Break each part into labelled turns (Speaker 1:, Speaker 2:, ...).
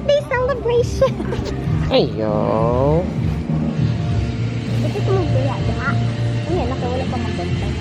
Speaker 1: Birthday celebration.
Speaker 2: Ayo.
Speaker 1: Ito ko magdaya, diha. Ano yan, wala pa magbantay.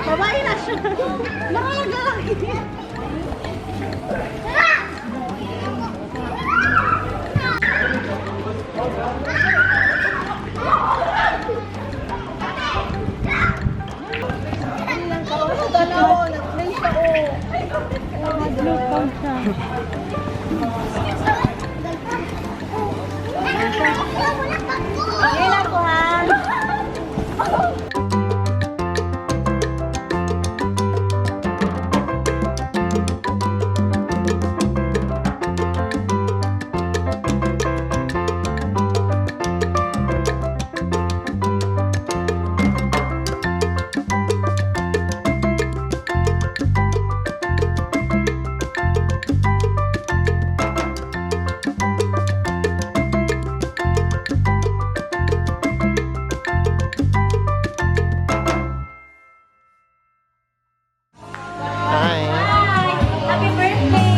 Speaker 1: Babae na siya. Nakalagay. Ngayon ko ha.
Speaker 2: Hi.
Speaker 1: Happy birthday!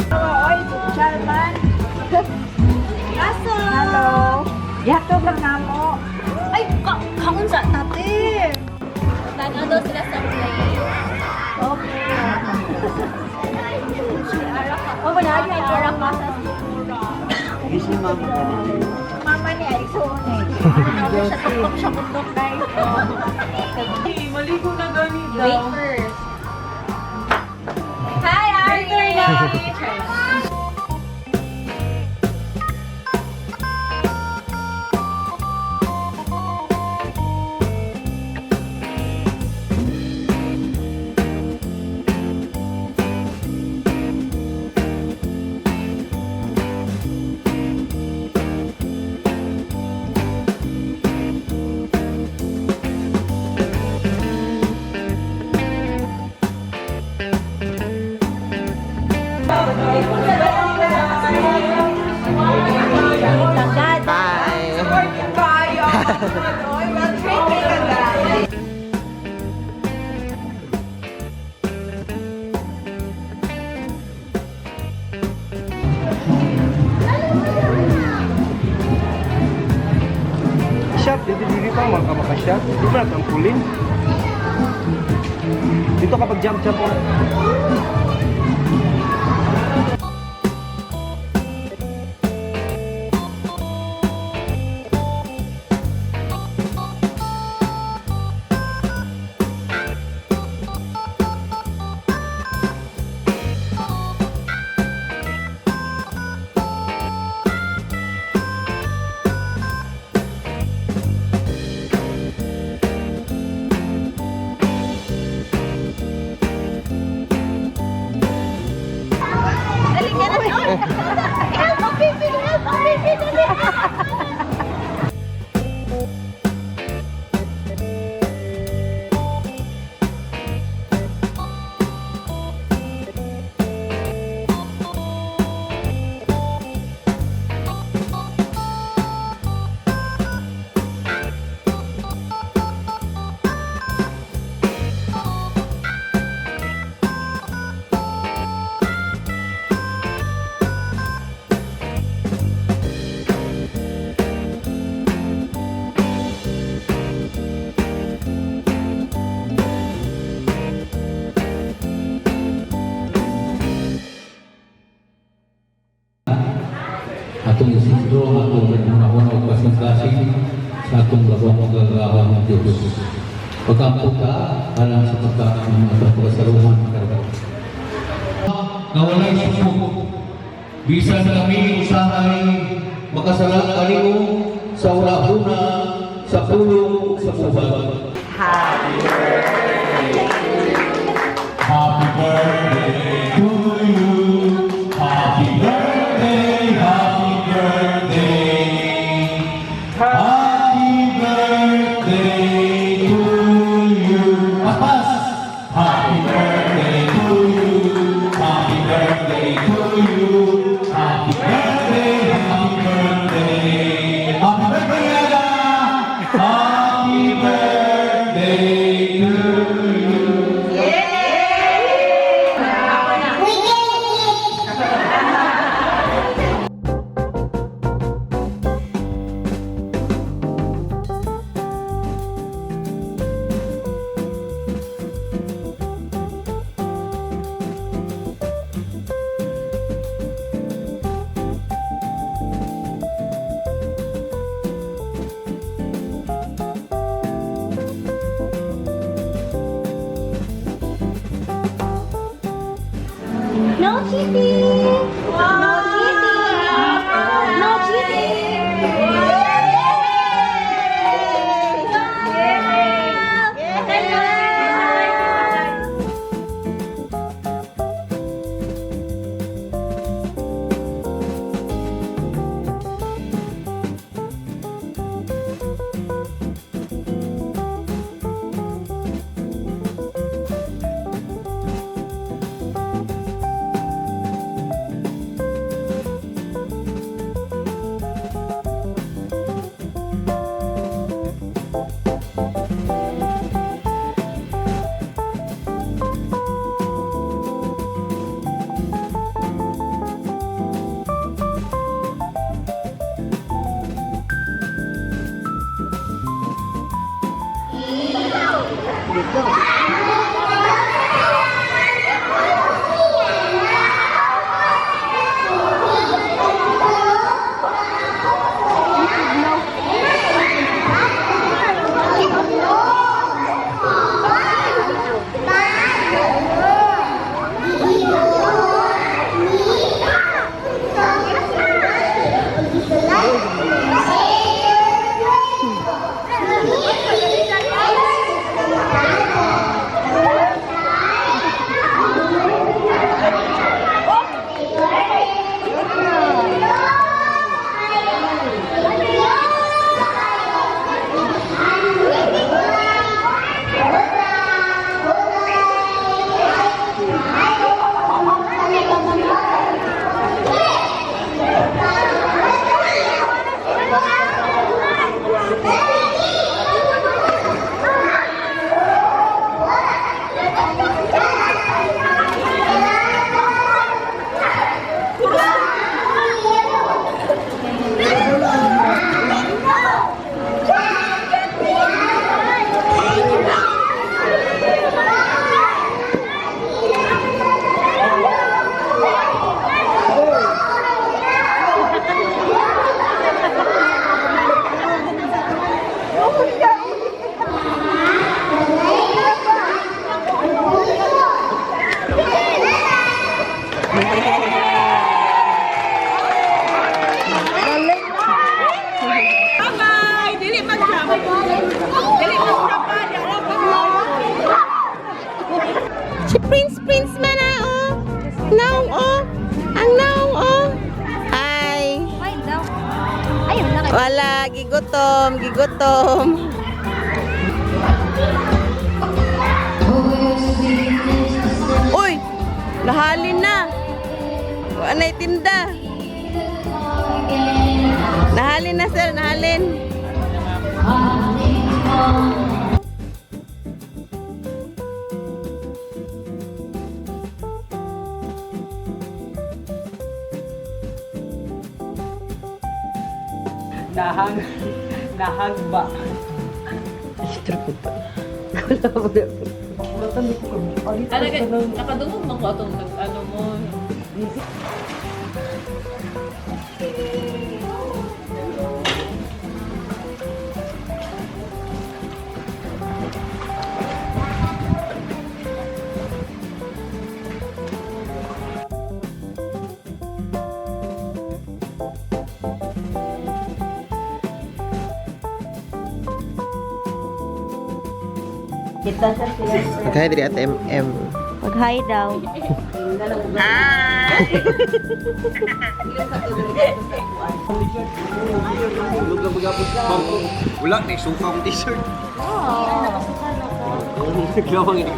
Speaker 3: Oy, Charman.
Speaker 1: Aso!
Speaker 3: Gihatog lang namo.
Speaker 1: Ay, kaon sa tate! Tanaw daw sila sa plane.
Speaker 3: Okay.
Speaker 1: Oh, wala yung ara ka sa siguro.
Speaker 2: Busy mama.
Speaker 3: Mama ni ay suon eh.
Speaker 1: Ano siya, tuktok siya bundok, guys.
Speaker 4: Maligo na gani
Speaker 1: You wait first. Hi, Ari!
Speaker 2: Bye.
Speaker 4: Kayo! Well trained kayo guys.
Speaker 5: Shop, dito dito pa mga maka-shop. Di ba trampoline? Dito kapag jump jump oh.
Speaker 1: Dali ka na. Help! Ang baby! Help! Ang baby! Dali!
Speaker 6: Pagkampo ka, alang sa pagkakas ng mga pagkasarungan karon. Nga walay suko. Bisan kami usahay makasala kanimo sa una-una, sa pulong, sa buhat. Happy birthday to you. Happy birthday, happy birthday. Happy birthday to you. Paspas! Happy birthday to you. Happy birthday to you. Happy birthday, happy birthday. Happy birthday, Yaya! Happy birthday to you.
Speaker 1: No cheating! No cheating! No cheating! Yay!
Speaker 4: Bye-bye! Dili mag-jump. Dili mag-jump pa. Di alam pa.
Speaker 1: Si Prince Prince man ah, oh. Naong oh. Ang naong oh. Hi.
Speaker 7: Ayun lang.
Speaker 1: Wala, gigutom, gigutom. Uy, nahalin na. Wala na tinda. Nahalin na sir, nahalin.
Speaker 4: Nahag. Nahagba.
Speaker 8: Talaga, nakadungog man ko atong nag, ano mo.
Speaker 3: Kita sa siya.
Speaker 2: Mag-hi diri at MM.
Speaker 3: Mag-hi daw.
Speaker 5: Wala, naisuka akong t-shirt. Naglawang ini.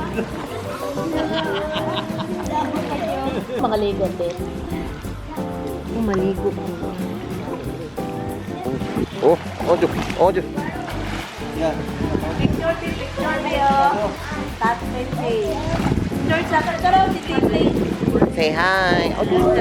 Speaker 8: Mga ligo din.
Speaker 1: Maligo ko.
Speaker 2: Oh, ojo, ojo.
Speaker 3: Picture, picture kayo. Touch my face. Picture sa karoon si Titi.
Speaker 2: Say hi. Ojo.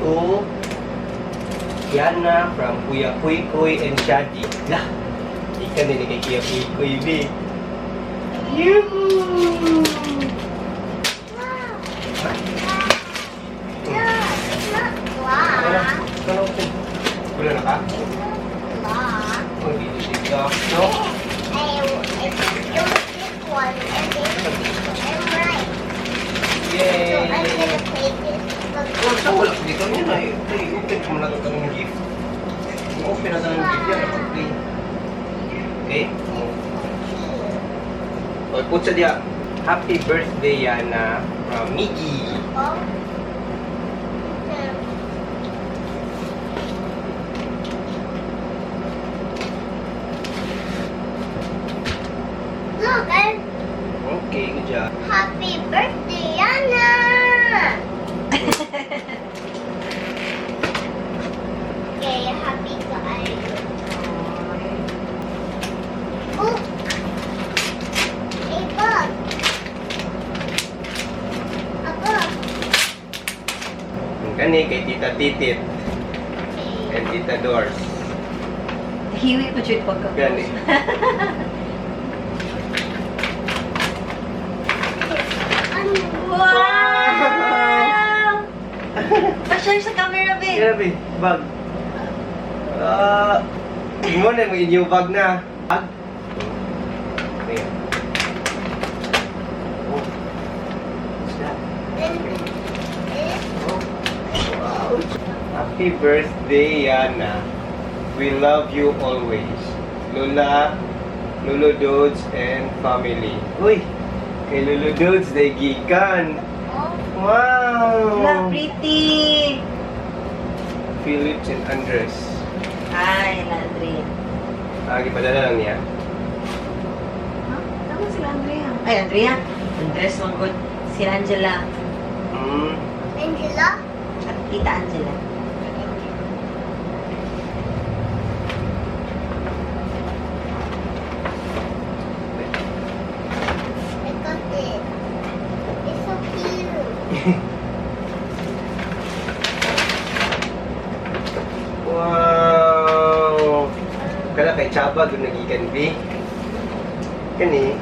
Speaker 5: To Yana from Kuya Kuy Kuy and Shadi. Lah, ikan din kay Kuya Kuy Kuy, B. Yuhuu!
Speaker 7: No, it's not
Speaker 5: Wala,
Speaker 7: black.
Speaker 5: wala open. Wala na ka?
Speaker 7: It's not black.
Speaker 5: Oh, hindi siya. No?
Speaker 7: I think it was this one, and I'm right. So
Speaker 5: Yay!
Speaker 7: I'm gonna play this. But
Speaker 5: Oh, sa wala ko dito yun ay. Ay, open ko muna ito ng gift. Open na ito ng gift yan. Play. Okay? Oh, put sa diya. Happy birthday, Yana, from Miggy.
Speaker 7: oh, look, I'm
Speaker 5: Okay, good job.
Speaker 7: happy birthday, Yana! Okay, happy kayo. Oh! A bug! A bug!
Speaker 5: Ang kani kay Tita Titit
Speaker 7: Okay.
Speaker 5: and Tita Doors.
Speaker 3: Hiwi pa siya pagka.
Speaker 5: Gani.
Speaker 7: Ano?
Speaker 3: Wow! Pa-share sa camera, babe.
Speaker 5: Grabe, bag. Ah, mo na yung new bag na. Bag. Ayan. Oh. What's that?
Speaker 7: And this
Speaker 5: Oh. Wow. Happy birthday, Yana. We love you always. Lola, Lolo Dudes, and family. Uy, kay Lolo Dudes, day gikan.
Speaker 7: oh,
Speaker 5: Wow!
Speaker 3: La, pretty.
Speaker 5: Phillips and Andres.
Speaker 3: Ay, la Andrea.
Speaker 5: Ah, gipadala lang niya.
Speaker 3: Huh? Tama sila Andrea. Ay, Andrea. Andres, manggod. Si Angela.
Speaker 7: Angela?
Speaker 3: At Tita Angela.
Speaker 7: I got it. It's so cute.
Speaker 5: Wow! Kala kay Chaba doon nagikan B. Kani.